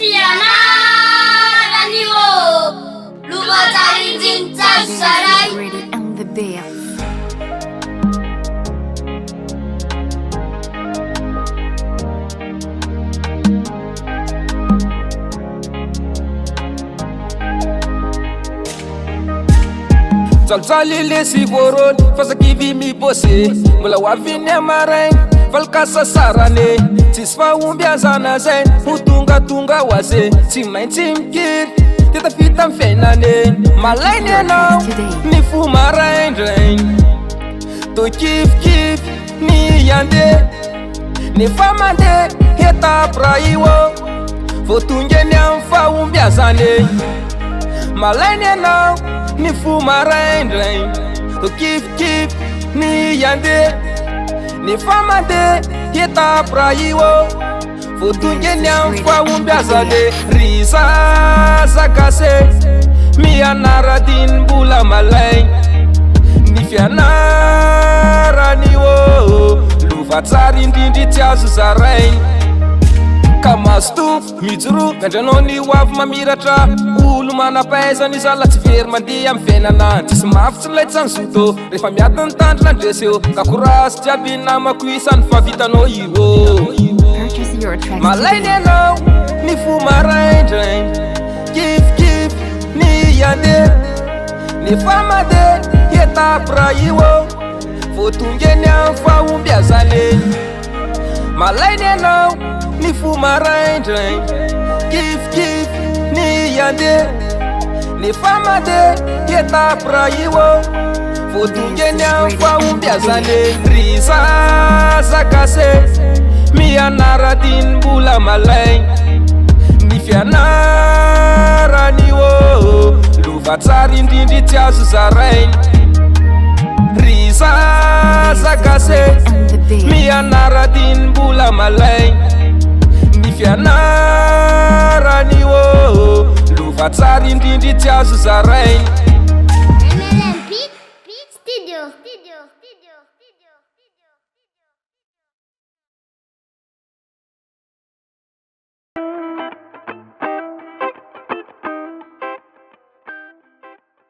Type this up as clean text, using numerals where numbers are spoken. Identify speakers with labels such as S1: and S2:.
S1: fianarana io lova tsara indrindra tsy azo zaraina.
S2: Ready and the beat.
S3: Jalijaly lesy voarony fa sakivy mibose mbola ho avy ny amaraina valin-kasasarana e tsisy fahombiazana zay ho tongatonga ho azy e tsy maintsy mikiry de tafita amin'ny fiainana e malaina ianao ny fo maraindraina toa kivikivy ny andeha Nefa mandeha étape raha io ô Vao tonga eny amin'ny fahombiazana e Malaina ianao ny fo maraindraina Toa kivikivy ny handeha Nefa mandeha étape raha io ô Vao tonga eny amin'ny fahombiazana e Ry zaza gasy e Mianara diny mbola malaina Ny fianarana io ô Lova tsara indrindra tsy azo zaraina Ka mazotoa mijoroa Miandry ny ho avy mamiratra Olo manam-pahaizana izala tsy very mandeha amin'ny fiainana Tsisy mafy tsy laitsa ny zoto Rehefa miady ny tandrina andresy eo Ka courage jiaby namako isany fa vitanao io
S2: Purchase your tracks
S3: Malaina
S2: today.
S3: ianao ny fo maraindraina Kifikify ny andeha Nefa mandeha étape raha io ô Vao tonga eny amin'ny fahombiazana e Malaina ianao ny fo maraindraina Kifikify ny andeha Nefa mandeha étape raha io ô Vao tonga eny amin'ny fahombiazana e Ry zaza gasy e Mianara diny mbola malaina Ny fianarana io ô Lova tsara indrindra tsy azo zaraina Ry zaza gasy e
S2: And the beat.
S3: Mianara diny mbola malaina Ny fianarana io ô Lova tsara indrindra tsy azo zaraina
S1: MLM Beat Studio. Studio. Studio. Studio.